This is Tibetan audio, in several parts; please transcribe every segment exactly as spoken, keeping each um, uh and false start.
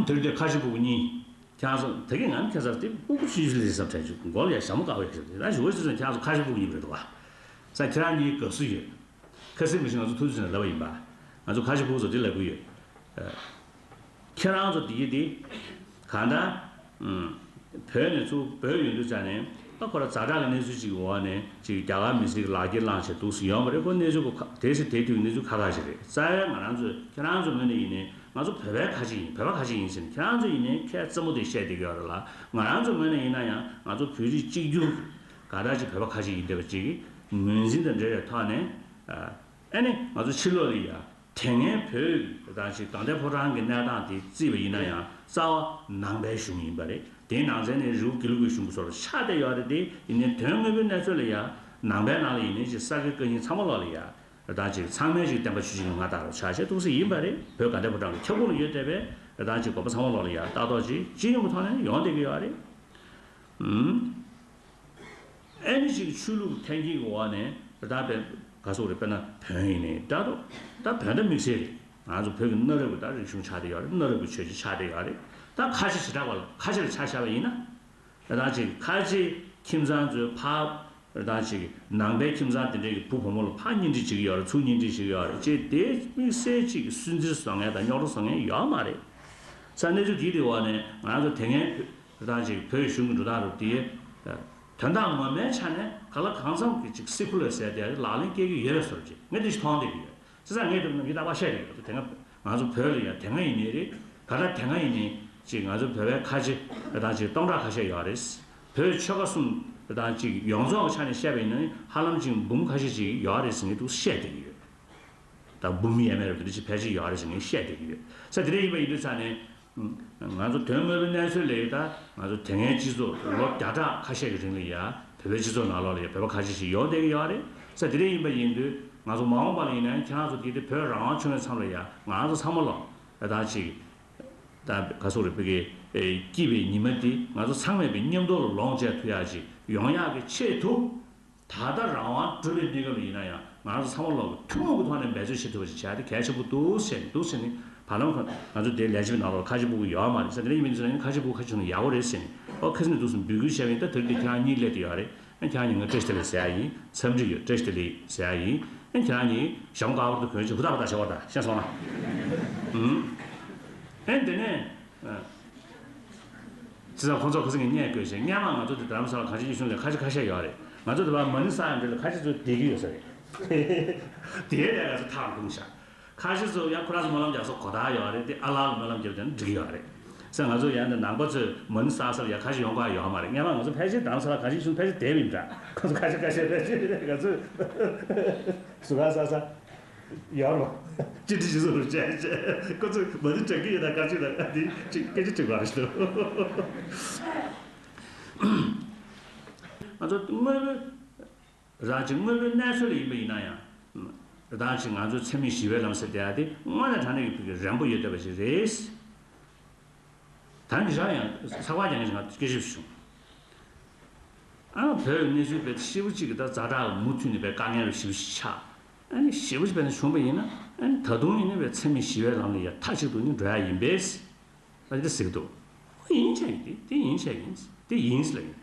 དེར་དེ་ཁ་ཆེ་སྤུ་གུ་གཉིས། ཁྱེད་རང་ཚོ་དེ་གི་ང་ཁ་སར་དེ་སྤུ་གུ་ཆུང་ཆུང་ལས་བསམ་འཕྲད་ཆུ་མགོ་ལ་ཡ་ཞྭ་མོ་དཀར་པོ་ཡོད་ཟེར་ད་ཞུ་བ་ཞུ་ཚོད་ཁྱེད་རང་ཚོ་ཁ་ཆེ་སྤུ་གུ་གཉིས་རེད་འདུག་བ། ས་ཁྱེད་རང་གཉིས་དགའ་བསུ་ཡོད། ཁ་སེང་མི་ཤེས་ང་ཚོ་ཐུགས་རྗེ་ཆེ་ལབ་པ་ཡིན་པ། ང་ཚོ་ཁ་ཆེ་སྤུ་གུ་ཚོ་དེ་ལབ་གི་ཡོད། ཁྱེད་རང་ཚོ་དེ་གི་དེ། གང་ལྟར། བོད་ནས་ཚུར་བོད་ཡོང་དུས་ཙང་ནས་ད་ཁོ་ར་ཛ་དྲག་གི་གནས་ཚུལ་ཅིག་གི་འོག་ནས་ཅིག་རྒྱ་གར་མི་སེར་གྱི་ལག་འཁྱེར་བླངས་བྱས་འདུག་སེ་ཡོང་བ་རེད། ཁོ་གནས་ཚུལ་ཁོ་ཁ་དེ་སྲིད་དེ་དུས་གནས་ཚུལ་ཁག་ཁག་ཅིག་རེད། རྩ་བའི་ང་རང་ཚོས་ཁྱེད་རང་ཚོ་ངོས་ནས་ཡིན་ནའི་ང་ཚོ་བོད་པའི་ཁ་ཆེ་ཡིན་བོད་པ་ཁ་ཆེ་ཡིན་ཟེར་ནས་ཁྱེད་རང་ཚོ་ཡིན་ནའི་ཁས་རྩེ་མོ་དེ་བཤད་བསྡད་ཀྱི་ཡོད་རེད་ལ། ང་རང་ཚོ་ངོས་ནས་ཡིན་ན་ཡང་ང་ཚོ་བོད་རིགས་གཅིག་གྱུར་ག་འདྲ་ཅིག་བོད་པ་ཁ་ཆེ་ཡིན་བསྡད་པ་ཅིག་ངོས་འཛིན་དང་འབྲེལ་བའི་ཐོག་ནས། ཨ་ནི་ང་ཚོ་ཕྱི་ལོགས་ལ་ཡ། དེ་སྔའི་བོད་དང་ཅིག་དགའ་ལྡན་ཕོ་བྲང་གི་གནས་སྟངས་དེ་བརྩིས་པ་ཡིན་ན་ཡང་རྩ་བ་ནང་པའི་གཞུང་ཡིན་པ་རེད། དེའི་ནང་ཚན་ནས་རི་བོ་དགེ་ལུགས་ཀྱི་གཞུང་གི་བཟོ་འདྲ་ཆགས་བསྡད་ཡོད་རེད་དེ། ཡིན་ནའི་དོན་དངོས་པོའི་གནས་ཚུལ་ལ་ཡང་ནང་པའི་ནང་ལ་ཡིན་ནའི་ཅིག་ས་དགེ་བཀའ་རྙིང་ཚང་མ་ལོག་ལ་ཡང་རེད་ད་ཅིག་ཚང་མས་ཅིག་བསྟན་པ་ཆོས་བཞིན་ལ་མངའ་བདག་ལ་ཆ་ཤས་ཐུགས་སྲས་ཡིན་པ་རེད། བོད་དགའ་ལྡན་ཕོ་བྲང་གི་ཁྱབ་ཁོངས་ལ་ཡོད་བསྡད་པའི་རེད་ད་ཅིག་དགོན་པ་ཚང་མ་ལོག་ལ་ཡང་ལྟ་རྟོག་ཅིག་སྤྱི་ཡོངས་ཀྱི་ཐོག་ནས་ཡོང་བསྡད་ཀྱི་ཡོད་རེད། ཨུམ། ཨེ་ནི་ཅིག་ཆོས་ལུགས་འཐེན་འཁྱེར་གྱི་འོག་ནས་ད་དཔེ་ག་སོག་རེད། དཔེར་ན་བོན་ཡིན་ནའི་འདྲ་འདུག་ད་བོན་ད་དམིགས་བསལ་རེད། ང་ཚོ་བོད་ཀྱི་གནའ་རབས་ཀྱི་ད་རིག་གཞུང་ཆགས་བསྡད་ཡོད་རེད། གནའ་རབས་ཀྱི་ཆོས་ཀྱི་ཆགས་བསྡད་ཡོད་རེད། ད་ཁ་ཆེ་བྱེ་བྲག་པ་ལ་ཁ་ཆེ་ལ་ཆ་བཞག་པ་ཡིན་ན། ད་ཅིག་ཁ་ཆེ་ཁྱིམ་ཚང་ཚོའི་ཕ་ད་ཅིག་ནང་པའི་ཁྱིམ་ཚང་དེ་འདྲའི་གི་བུ་བུ་མོ་ལ་ཕ་གཉེན་སྒྲིག་བྱེད་ཀྱི་ཡོད་རེད། ཚུར་གཉེན་སྒྲིག་བྱེད་ཀྱི་ཡོད་རེད་ཅེས་དེ་དམིགས་བསལ་ཅིག་སུན་གཙེར་བཟོ་མཁན་དང་རྙོག་དྲ་བཟོ་མཁན་ཡོད་མ་རེད། ས་གནས་ཚུལ་དེའི་འོག་ནས་ང་ཚོ་དེ་སྔའི་བོད་ད་ཅིག་བོད་གཞུང་གི་འགྲོ་སྟངས་རུ་དེ། དོན་དག་ངོ་མའི་ཆ་ནས་གང་ལ་གང་འཚམ་གྱི་ཅིག་སི་ཁུ་ལར་ཟེར་དེ་ལག་ལེན་སྐྱེལ་གྱི་ཡོད་པའི་བཟོ་འདྲ་ཅིག་ངས་དེ་ཞིག་མཐོང་བསྡད་ཀྱི་ཡོད། བྱས་ཙང་ངས་དེ་ནང་གི་རྟག་པར་བཤད་ཀྱི་ཡོད། དེ་སྔ་ང་ཚོ་བོད་ལ་ཡང་དེ་སྔ་ཡིན་ནའི་རེད། ད་ལྟ་དེ་སྔ་ཡིན་ནའི་ཅིག་ང་ཚོ་བོད་པའི་ཁ་ཆེ་དང་ཅིག་སྟོང་ཕྲག་ཁ་ཤས་ཡོད་རེད། བོད་ཆོལ་ཁ་གསུམ་དང་ཅིག་ཡོངས་རྫོགས་ཀྱི་ཆ་ནས་བཤད་པ་ཡིན་ན་ཧ་ལམ་ཅིག་འབུམ་ཁ་ཤས་ཅིག་ཡོད་རེད་ཟེར་ངས་འདུག་བཤད་བསྡད་ཀྱི་ཡོད། ད་འབུམ་ཡས་མས་རེད། དེ་འདྲ་ཅིག་ཕལ་ཆེར་ཡོད་རེད་ཟེར་ངས་བཤད་བསྡད་ཀྱི་ཡོད། ས་དེ་འདྲ་ཡིན་པ་ཡིན་དུས་ཙང་ནས། ང་ཚོ་དོན་དངོས་པོའི་གནས་ཚུལ་ལས་ད་ང་ཚོ་དེ་སྔའི་སྤྱི་ཚོགས་ལོ་བརྒྱ་ཕྲག་ཁ་ཤས་ཀྱི་རིང་ལ་ཡ་བོད་པའི་སྤྱི་ཚོགས་ནང་ལོགས་ལ་ཡ་བོད་པ་ཁ་ཤས་ཤིག་ཡོང་བསྡད་ཀྱི་ཡོད་རེད། ས་དེ་འདྲ་ཡིན་པ་ཡིན་དུས་ང་ཚོ་མ་འོངས་པ་ལ་ཡིན་ན་ཁྱེད་རང་ཚོ་དེ་དེ་བོད་རང་དབང་བྱུང་བའི་མཚམས་ལ་ཡ་ང་ཚོ་ཚང་མ་ལོ་ད་ཅིག་ད་ག་སོག་རེད་བོད་ཀྱི་སྐྱིད་པའི་ཉི་མ་འདི་ང་ཚོ་ཚང་མས་པའི་མཉམ་དུ་ལ་ལོངས་སྤྱད་ཐུབ་ཡག་ཅིག་ཡོང་ཡག་གི་ཆེད་དུ། ད་ལྟ་རང་དབང་གྲུབ་པའི་གནས་སྐབས་ལ་ཡིན་ན་ཡང་ང་རང་ཚོ་ཚང་མ་ལོག་གི་ཐུན་མོང་གི་ཐོག་ནས་འབད་རྩོལ་བྱེད་ཐུབ་པ་ཞིག་བྱ་ཡ་དེ་གལ་ཆེན་པོ་འདུག་ཟེར་ནས་འདུག་ཟེར་ནས་བར་ལམ་ཁ་ང་ཚོ་དེ་ལས་བྱེད་པའི་ནང་ལོགས་ཁ་ཆེ་སྤུ་གུ་ཡོད་མ་རེད་ཟེར། དེ་འདྲ་ཡིན་མིན་ཟེར་ན་ཁ་ཆེ་སྤུ་གུ་ཁ་ཆེ་ཆུང་ན་ཡག་པོ་རེད་ཟེར་ནས་ཨོ་ཁ་སང་ནས་འདུག་སེ་འབོད་སྐུལ་བྱས་པ་ཡིན། ད་དེ་རིང་དེ་ཁྱེད་རང་གཉིས་སླེབས་བསྡད་ཡོད་རེད། ཨ་ཁྱེད་རང་གཉིས་ང་བཀྲ་ཤིས་བདེ་ལེགས་ཟེར་ཡ་ཡིན། འཚམས་འདྲི་ཡོད་བཀྲ་ཤིས་བདེ་ལེགས་ཟེར་ཡ་ཡིན། ཨ་ཁྱེད་རང་གཉིས་ཞྭ་མོ་དཀར་པོ་དང་གྱོན་ཆས་ཧུར་ཐག་ཧུར་ཐག་བྱེད་པ་དང་ཤེས་སོང་ང་། ཨུམ། ཨེ་དེ་ནས། བྱས་ཙང་ཁོང་ཚོ་ཁ་སང་གི་བརྙན་བཀོད་བྱས། སྔན་མ་ང་ཚོ་དེ་རྡ་རམ་ས་ལ་གངས་ཅན་སྐྱིད་གཤོངས་ལ་ཁ་ཆེ་ཁ་ཤས་ཡོད་རེད། ང་ཚོ་དེ་བར་མ་ཎི་བསགས་ཡང་འདྲ་ལ་ཁ་ཆེ་ཚོ་བསྡད་ཀྱི་ཡོད་ས་རེད། དེའི་ལས་ང་ཚོ་ཐག་རིང་ཤག་ཁ་ཆེ་ཚོ་ཡང་ཁོ་རང་ཚོ་སྨོན་ལམ་རྒྱག་ས་གོ་ཐག་ཡོད་རེད་དེ། ཨ་ལགས་ལ་སྨོན་ལམ་རྒྱབ་བསྡད་ན་འགྲིག་གི་ཡོད་རེད། ས་ང་ཚོ་ཡང་འདི་ནང་པ་ཚོས་མ་ཎི་བསགས་ས་ལ་ཡང་ཁ་ཆེ་ཡོང་ག་ཡོད་མ་རེད། སྔན་མ་ང་ཚོ་ཕལ་ཆེར་རྡ་རམ་ས་ལ་གངས་ཅན་སྐྱིད་གཤོངས་ཕལ་ཆེར་བསྡད་མིན་འདྲ། ཁོ་ཚོ་ཁ་ཆེ་ཁ་ཤས་ཕལ་ཆེར་ང་ཚོས་ཟུར་ཁ་བསགས་ས། ཡར་བ། ཅི་ཏི་ཅི་སོ་རུ་བྱས་བྱས་ཁོ་ཚོས་མ་ཎི་བགྲང་གི་ཡོད་ན་དཀར་ཆུ་དང་འདི་ཅིག་སྐད་ཆ་དྲི་བ་རེད་ཤག་ང་ཚོ་དངོས་པོའི་རང་གི་དངོས་པོའི་གནས་ཚུལ་ལ་ཡིན་པ་ཡིན་ན་ཡང་། རང་གི་ང་ཚོའི་འཚེ་མེད་ཞི་བའི་ལམ་ཟེར་དེ་ཡ་དེ་དངོས་གནས་དྲང་གནས་ཀྱི་ཕུགས་ཀྱི་རན་པོ་ཡོད་བསྡད་པ་ཞིག་རེད། ད་ནི་རང་ཡང་ཚགས་པར་རྒྱག་མཁན་ཞིག་ང་སྐད་ཆ་ཞིག་བྱུང་། ཨ་ནི་བོད་ཀྱི་གནས་ཚུལ་དཔེ་ཞེ་པོ་ཅིག་གི་ད་ཛ་དྲག་མུ་མཐུད་ནས་དཔེ་དཀའ་ངལ་ཞེ་པོ་ཅིག་ཆགས། ཨ་ནི་ཞེ་པོ་ཅིག་དཔེ་ན་བྱུང་བ་ཡིན་ན། ཨ་ནི་ད་དུང་ཡིན་ན་དཔེ་འཚེ་མེད་ཞི་བའི་ལམ་ལ་ཡ་མཐའ་གཅིག་ཏུ་ནི་འགྲོ་ཡ་ཡིན་པས། ཨ་ནི་དེ་ཟེར་གི་འདུག་ཡིན་ཆ་ཡིན་དེ་དེ་ཡིན་ཆ་ཡིན་དེ་ཡིན་ལ་ཡིན།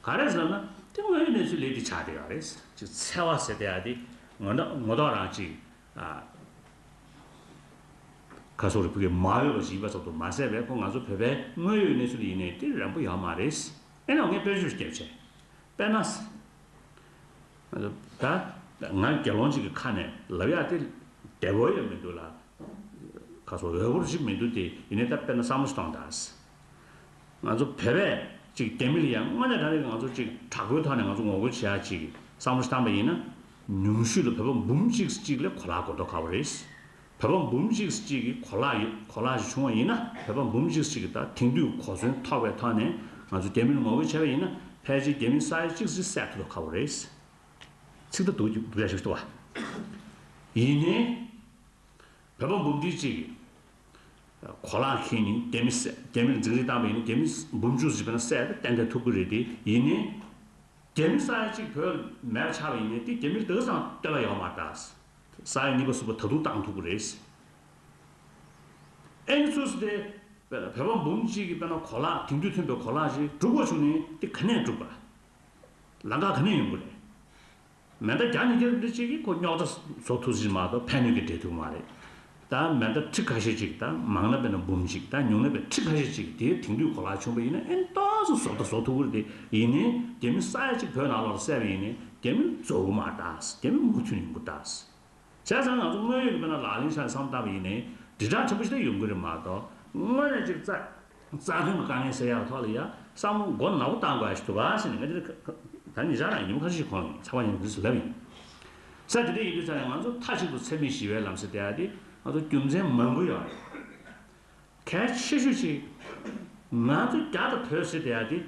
ག་རེ་ཟེར་ན་དེ་དངོས་ཡོད་གནས་ཚུལ་ལས་དེ་ཆགས་བསྡད་ཡོད་རེད། ཅིག་འཚེ་བ་ཟེར་བསྡད་ཡ་དེ་ངོ་ཐོག་ངོ་ཐོག་རང་ཅིག་ཁ་སོག་རེ་ཕུག་གི་མ་འོས་པ་ཞིག་ཡིན་པ་ཙམ་དུ་མ་ཟད་པའི་ཁོ་ང་ཚོ་བོད་པའི་དངོས་ཡོད་གནས་ཚུལ་ཡིན་ནའི་དེ་རན་པོ་ཡོད་མ་རེད། ཨེ་ན་ངས་དཔེར་བརྗོད་ཞིག་བརྒྱབ་བྱས། དཔེར་ན། ད་ང་དགེ་སློང་ཅིག་གི་ཁ་ནས་ལབ་ཡག་དེ་བདེ་པོ་ཡང་མི་འདུག་ལ། ཁ་སོག་འོས་པོ་ཞིག་མི་འདུག་སྟེ་ཡིན་ནའི་ད་དཔེར་ན་བསམ་བློ་ཞིག་གཏོང་དང་། ང་ཚོ་བོད་པས་ཅིག་རྒྱ་མི་ལ་ཡང་དངོས་གནས་དྲང་གནས་ང་ཚོ་ཅིག་དྲག་པོའི་ཐོག་ནས་ང་ཚོ་ངོ་རྒོལ་བྱེད་ཡག་ཅིག་བསམ་བློ་ཞིག་བཏང་པ་ཡིན་ན། ཉུང་ཤོས་ལ་བོད་པ་འབུམ་གཅིག་གཅིག་ལ་གོ་ལག་གོ་ཐོབ་ཁག་པོ་རེད། བོད་པ་འབུམ་གཅིག་གཅིག་གི་གོ་ལག་ཡོད་གོ་ལག་ཞིག་བྱུང་བ་ཡིན་ན་བོད་པ་འབུམ་གཅིག་གཅིག་གི་ད་དེང་དུས་གོ་མཚོན་ཐོབ་པའི་ཐོག་ནས་ང་ཚོ་རྒྱ་མི་ལ་ངོ་རྒོལ་བྱས་པ་ཡིན་ན་ཕལ་ཆེར་རྒྱ་མི་ས་ཡ་གཅིག་ཙམ་བསད་ཐུབ་ཁག་པོ་རེད། ཚིག་ད་སྡུག་སྡུག་ཡ་ཞིག་འདུག་བ། ཡིན་ནའི། བོད་པ་འབུམ་ཁྲི་གཅིག་གིས་གོ་ལག་འཁྱེར་ནས་རྒྱ་མི་བསད་རྒྱ་མི་ལ་འཛིང་རེས་བཏང་བ་ཡིན་ན་རྒྱ་མི་འབུམ་བཅུ་ཙམ་ཞིག་དཔེར་ན་བསད་ཏེ་ཏན་ཏན་ཐུབ་ཀྱི་རེད་དེ། ཡིན་ནའི། རྒྱ་མི་ས་ཡ་གཅིག་བོད་མེད་པ་ཆགས་པ་ཡིན་ནའི་དེ་རྒྱ་མིར་དེ་ཙམ་ལྟོས་པ་ཡོད་མ་རེད་ད། ས་ཡ་གཉིས་པ་གསུམ་པ་ད་དུང་བཏང་ཐུབ་ཀྱི་རེད། ཨེ་ནི་ཚོས་དེ་ བོད་པ་འབུམ་གཅིག་གིས་དཔེར་ན་གོ་ལག་དེང་དུས་ཐོན་པའི་གོ་ལག་ཅིག་སྒྲུབ་དགོས་བྱུང་ནས་དེ་ག་ནས་སྒྲུབ་པ། ལམ་ཁ་ག་ནས་ཡོང་གི་རེད། མེ་མདའ་བརྒྱ་ཉིས་བརྒྱ་རེ་གཅིག་གིས་ཁོ་རྙོག་དྲ་བཟོ་ཐུབ་ཀྱི་མ་གཏོགས་ཕན་གནོད་ཀྱི་འབྲེལ་ཐུག་མ་རེད། ད་མེ་མདའ་ཁྲི་ཁ་ཤས་ཅིག་ད་མང་ན་དཔེར་ན་འབུམ་གཅིག་ད་ཉུང་ན་དཔེར་ཁྲི་ཁ་ཤས་ཅིག་དེའི་དེང་དུས་གོ་ལག་བྱུང་པ་ཡིན་ན་ཨེ་ཏོག་ཙམ་བཟོ་ལྟ་བཟོ་ཐུབ་ཀྱི་རེད། དེ་ཡིན་ནའི་རྒྱ་མི་ས་ཡ་གཅིག་བོད་ནང་ལོགས་ལ་བསད་པ་ཡིན་ནའི་རྒྱ་མི་རྫོགས་གི་མ་རེད། རྒྱ་མི་མུ་མཐུད་ཡོང་གི་རེད། བྱས་ཙང་ང་ཚོ་དངོས་ཡོད་ཀྱི་དཔེར་ན་ལག་ལེན་ཆ་ནས་བསམ་བཏང་བ་ཡིན་ནའི་དྲིལ་བསྒྲགས་ཆེན་པོ་ཞིག་ད་ཡོང་གི་རེད་མ་གཏོགས་དངོས་གནས་ཅིག་རྩ་རྩ་དོན་གྱི་དཀའ་ངལ་སེལ་ཡག་ཐོག་ལ་ཡ་བསམ་བློ་མགོ་ནག་པོ་བཏང་དགོས་ཡ་ཞིག་འདུག་ག་ཟེར་ནས་ང་འདི་ད་ཉེ་ཆར་རང་ཉིན་མོ་ཁ་ཤས་ཤིག་གོང་ཡིན་ཚ་བ་ཡིན་འདི་ལབ་ཡིན། ས་དེ་འདྲ་ཡིན་དུས་ཙང་ནས་ང་ཚོ་མཐའ་གཅིག་ཏུ་འཚེ་མེད་ཞི་བའི་ལམ་ཟེར་བསྡད་ཡ་དེ་ང་ཚོ་རྒྱུ་མཚན་མང་པོ་ཡོད་རེད། གལ་ཆེ་ཤོས་ཅིག་ང་ཚོ་རྒྱ་དང་བོད་ཟེར་བསྡད་ཡ་དེ།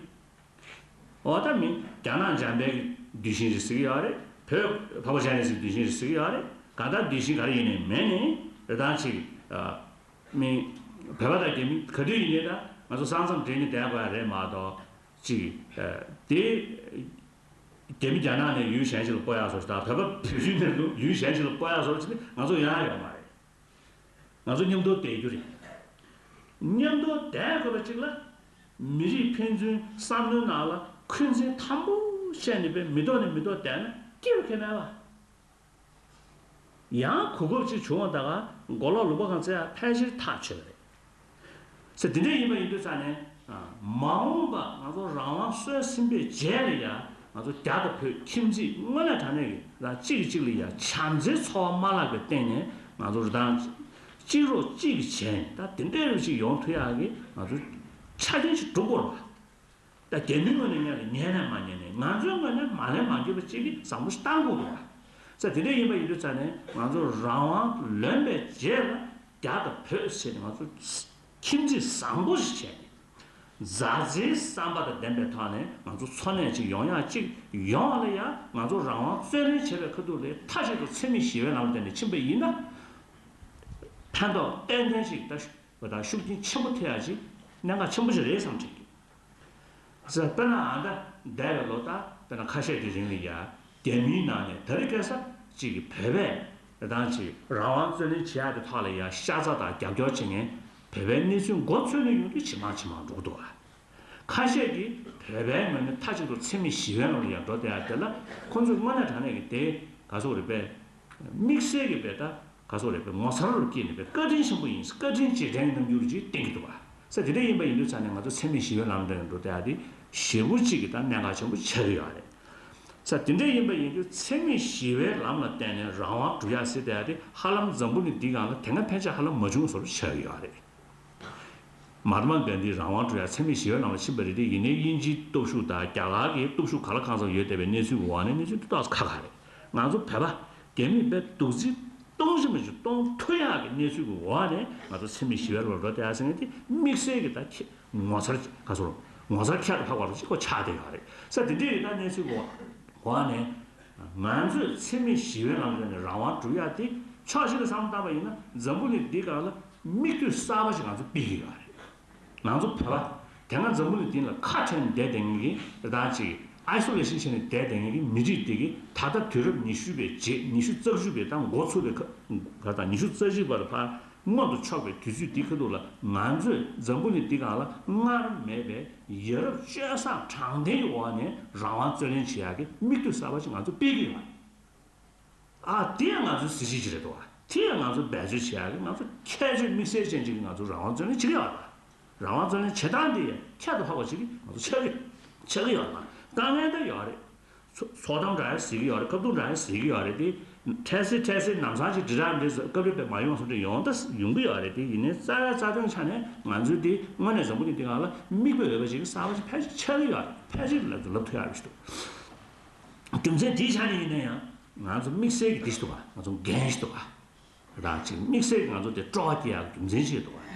འོ་ད་མི་རྒྱ་ནག་འཇམ་དཔལ་གྱི་གདུལ་ཞིང་རེད་ཟེར་གྱི་ཡོད་རེད། བོད་འཕགས་པ་སྤྱན་རས་གཟིགས་གདུལ་ཞིང་རེད་ཟེར་གྱི་ཡོད་རེད། གང་ལྟར་གདུལ་ཞིང་ག་རེ་ཡིན་ནའི་མིན་ནའི་རེ་ཐང་ཅིག་མི་བོད་པ་དང་རྒྱ་མི་ག་དུས་ཡིན་ནའི་ད་ང་ཚོ་ས་མཚམས་འབྲེལ་ནས་བསྡད་དགོས་ཡ་རེད་མ་གཏོགས་ཅིག་དེ་རྒྱ་མི་རྒྱ་ནག་ནས་ཡུལ་གཞན་ཞིག་ལ་སྤོ་ཡག་བཟོ་ཞིག་དང་བོད་པ་བོད་བརྒྱུད་ནས་ལུ་ཡུལ་གཞན་ཞིག་ལ་སྤོ་ཡག་བཟོ་ཞིག་ང་ཚོ་ཡོང་ཡ་ཡོད་མ་རེད། ང་ཚོ་མཉམ་དུ་བསྡད་རྒྱུ་རེད། མཉམ་དུ་བསྡད་དགོས་པ་གཅིག་ལ། མི་རིགས་ཕན་ཚུན་བསམ་བློའི་ནང་ལ་འཁོན་འཛིན་དམ་པོ་བཤད་ནས་པའི་མི་ཐོག་ནས་མི་ཐོག་བསྡད་ན་སྐྱིད་པ་ཁྱོན་མེད་པ། ཡང་གོ་སྐབས་ཅིག་བྱུང་བ་ད་ག་མགོ་ལོག་ལུང་པ་གང་བཙལ་ཡ་ཕལ་ཆེར་ཐག་ཆོད་པ་རེད། ཟེར་དེ་འདྲ་ཡིན་པ་ཡིན་དུས་ཙང་ནས། མ་འོངས་པ་ང་ཚོ་རང་དབང་སོན་ཟིན་པའི་རྗེས་ལ་ཡང་ང་ཚོ་རྒྱ་དང་བོད་ཁྱིམ་མཚེས་དངོས་གནས་དྲང་གནས་ཀྱི་རང་གཅིག་གིས་གཅིག་ལ་ཡང་བྱམས་བརྩེའི་ཚོར་བ་མ་བརླག་པའི་སྟེང་ནས་ང་ཚོ་རང་གཅིག་རོགས་གཅིག་གིས་བྱས་ད་དེ་འདྲའི་རིགས་ཅིག་ཡོང་ཐུབ་ཡག་གི་ང་ཚོ་ཆ་རྐྱེན་ཞིག་སྒྲུབ་དགོས་རེད་པ། ད་རྒྱ་མིའི་ངོས་ནས་ངས་ལ་ཉན་ནས་མ་ཉན་ནས་ང་ཚོའི་ངོས་ནས་མ་ལན་མ་འགྱོད་པ་གཅིག་གིས་བཟང་པོ་ཞིག་བཏང་དགོས་འདུག་བ། ས་དེ་འདྲ་ཡིན་པ་ཡིན་དུས་ཙང་ནས་ང་ཚོ་རང་དབང་ལོན་པའི་རྗེས་ལ་རྒྱ་དང་བོད་ཟེར་ནས་ང་ཚོ་ཁྱིམ་མཚེས་བཟང་པོ་ཞིག་བྱས་ནས་མཛའ་བརྩེའི་བསམ་པ་དང་ལྡན་པའི་ཐོག་ནས་ང་ཚོ་འཚོ་གནས་ཅིག་ཡོང་ཡག་ཅིག་ཡོང་བ་ལ་ཡང་ང་ཚོ་རང་དབང་རྩོད་ལེན་བྱེད་པའི་ཁ་ཐུག་ལ་མཐའ་གཅིག་ཏུ་འཚེ་མེད་ཞི་བའི་ལམ་ལ་བརྟེན་ནས་ཕྱིན་པ་ཡིན་ན་ཕན་ཐོགས་ཏན་ཏན་ཞིག་ད་ཤུགས་རྐྱེན་ཆེན་པོ་ཐེབས་ཡག་ཅིག་གནད་འགག་ཆེན་པོ་ཞིག་རེད་བསམ་དྲན་གྱི། ཟེར་དཔེར་ན་ཨ་ད་འདས་པའི་ལོ་ད་དཔེར་ན་ཁ་ཤས་ཀྱི་རིང་ལ་ཡ་རྒྱ་མིའི་ནང་ནས་ད་རེས་ཁ་སང་གཅིག་གི་བོད་པས་ད་ཅིག་རང་དབང་རྩོད་ལེན་བྱེད་ཡག་གི་ཐོག་ལ་ཡ་ཤ་ཚ་དང་རྒྱབ་སྐྱོར་བྱེད་མཁན་བོད་པའི་གནས་ཚུལ་མགོ་ཚོས་ནས་ཡོང་དུས་ཇེ་མང་ཇེ་མང་འགྲོ་གི་འདུག་བ། ཁ་ཤས་ཀྱིས་བོད་པའི་ངོས་ནས་མཐའ་གཅིག་ཏུ་འཚེ་མེད་ཞི་བའི་ལམ་ལ་ཡ་འགྲོ་བསྡད་ཡག་དེ་ལ་ཁོང་ཚོས་དངོས་གནས་དྲང་གནས་ཀྱི་དེ་ག་ཚོད་རེད་པས། དམིགས་བསལ་གྱི་བས་ད་ག་སོགས་རེད་པས་ངོ་མཚར་རུ་སྐྱེས་ནས་པས་བཀའ་དྲིན་ཆེན་པོ་ཡིན། བཀའ་དྲིན་རྗེས་དྲན་གྱི་རྣམ་འགྱུར་ཅིག་བསྟན་གྱི་འདུག་བ། ས་དེ་འདྲ་ཡིན་པ་ཡིན་དུས་ཙང་ནས་ང་ཚོ་འཚེ་མེད་ཞི་བའི་ལམ་འགྲོ་ཡ་འགྲོ་བསྡད་ཡ་དེ་ཞེ་པོ་ཅིག་གི་ད་གནད་འགག་ཆེན་པོ་ཆགས་ཀྱི་ཡོད་རེད། ས་དེ་འདྲ་ཡིན་པ་ཡིན་དུས་འཚེ་མེད་ཞི་བའི་ལམ་ལ་བརྟེན་ནས་རང་དབང་སྒྲུབ་ཡ་ཟེར་བསྡད་ཡ་དེ་ཧ་ལམ་འཛམ་བུ་གླིང་འདིའི་སྒང་ལ་དེ་སྔ་ཕན་ཆད་ཧ་ལམ་མ་བྱུང་བཟོ་འདྲ་ཆགས་ཀྱི་ཡོད་རེད། མ་ཧཱ་ཏ་མ་གྷན་དྷི་རང་དབང་སྒྲུབ་ཡ་འཚེ་མེད་ཞི་བའི་ལམ་ལ་ཕྱིན་པ་རེད་དེ། ཡིན་ནའི་དབྱིན་ཇིའི་སྟོབས་ཤུགས་དང་རྒྱ་གར་གྱི་སྟོབས་ཤུགས་ག་ལ་གང་འཚམ་ཡོད་བསྡད་པའི་གནས་ཚུལ་གྱི་འོག་ནས་གནས་ཚུལ་ཏོག་ཙམ་ཁ་ཁ་རེད། ང་ཚོ་བོད་པ་རྒྱ་མིས་དཔེ་རྡོག་རྫིས་གཏོང་བཞིན་པ་ཞིག་གཏོང་ཐུབ་ཡག་གི་གནས་ཚུལ་གྱི་འོག་ནས་ང་ཚོ་འཚེ་མེད་ཞི་བའི་ལམ་ལ་འགྲོ་བསྡད་ཡ་ཟེར་མཁན་དེ་དམིགས་བསལ་གྱི་ད་ཁྱེད་ངོ་མཚར་ག་ཚོད་ངོ་མཚར་ཁྱད་དུ་འཕགས་པ་རུ་ཅིག་ཁོ་ཆགས་བསྡད་ཡོད་རེད། ས་དེ་འདྲའི་ད་གནས་ཚུལ་གྱི་འོག་ནས། ང་ཚོས་འཚེ་མེད་ཞི་བའི་ལམ་ནས་རང་དབང་སྒྲུབ་ཡ་དེ་ཕྱོགས་གཅིག་ལ་བསམ་བློ་བཏང་པ་ཡིན་ན་འཛམ་བུ་གླིང་འདི་སྒང་ལ་མིག་ལྟོས་གསར་པ་ཞིག་ང་ཚོ་ཕུལ་གྱི་ཡོད་རེད། ང་ཚོ་བོད་པ་དེ་སྔ་འཛམ་བུ་གླིང་འདི་ལ་ཁ་བྲལ་ནས་བསྡད་བསྡད་མཁན་གྱི་རེ་ཐང་ཅིག་ཨའི་སོ་ལེ་ཤན་བྱས་ནས་བསྡད་བསྡད་མཁན་གྱི་མི་རིགས་དེ་གི་ད་ལྟ་དུས་རབས་ཉི་ཤུ་པའི་རྗེས་ཉི་ཤུ་རྩ་གཅིག་པའི་ད་འགོ་ཚུགས་པའི་ཁ་ག་དང་ཉི་ཤུ་རྩ་གཅིག་པར་ཕར། མངོན་དུ་ཕྱོགས་པའི་དུས་ཚོད་འདི་ཁ་ཐུག་ལ་ང་ཚོས་འཛམ་བུ་གླིང་འདི་སྒང་ལ་སྔར་མེད་པའི་ཡ་རབས་སྤྱོད་བཟང་དྲང་བདེན་གྱི་འོག་ནས་རང་དབང་རྩོད་ལེན་བྱེད་ཡག་གི་མིག་ལྟོས་གསར་པ་ཞིག་ང་ཚོ་སྤེལ་གྱི་ཡོད་རེད། ཨ་དེ་ཡང་ང་ཚོའི་གཟི་བརྗིད་ཅིག་རེད་འདུག་བ། དེ་ཡང་ང་ཚོ་འབད་རྩོལ་བྱེད་ཡག་གི་ང་ཚོ་ཁྱད་ཆོས་དམིགས་བསལ་ཅན་ཅིག་གི་ང་ཚོ་རང་དབང་རྩོད་ལེན་བྱེད་ཀྱི་ཡོད་རེད། རང་དབང་རྩོད་ལེན་བྱེད་སྟངས་དེ་ཡང་ཁྱད་དུ་འཕགས་པ་ཅིག་གི་ང་ཚོ་ཆགས་ཀྱི་ཆགས་ཀྱི་ཡོད་རེད། དཀའ་ངལ་འདྲ་ཡོད་རེད། ཚོ་ཚོགས་གཏམ་འདྲ་ཡང་ཟེར་གྱི་ཡོད་རེད། སྐབས་ཐོག་འདྲ་ཡང་ཟེར་གྱི་ཡོད་རེད་དེ། འཕྲལ་སེལ་འཕྲལ་སེལ་ནམ་སང་ཅིག་དྲིལ་བསྒྲགས་འདྲ་སྐབས་རེ་དཔེ་མ་ཡོང་སོང་འདྲ་ཡོང་ད་ཡོང་གི་ཡོད་རེད་དེ། ཡིན་ནའི་རྩ་བའི་རྩ་དོན་ཆ་ནས་ང་ཚོའི་དེ་དངོས་གནས་འཛམ་བུ་གླིང་འདི་སྒང་ལ་མིག་དཔེ་འོས་པ་ཞིག་གསར་པ་ཞིག་ཕལ་ཆེར་ཆགས་ཀྱི་ཡོད་རེད། ཕལ་ཆེར་ལབ་ལབ་ཐུབ་ཡག་རེད་ཞིག་འདུག་རྒྱུ་མཚན་དེའི་ཆ་ནས་ཡིན་ན་ཡང་ང་ཚོ་དམིགས་བསལ་གྱི་དེ་ཞིག་འདུག་ག་ང་ཚོ་འགན་ཞིག་འདུག་ག་རང་ཅིག་དམིགས་བསལ་གྱི་ང་ཚོ་དེ་སྤྲོ་བ་སྐྱེ་ཡག་རྒྱུ་མཚན་ཞིག་འདུག་ག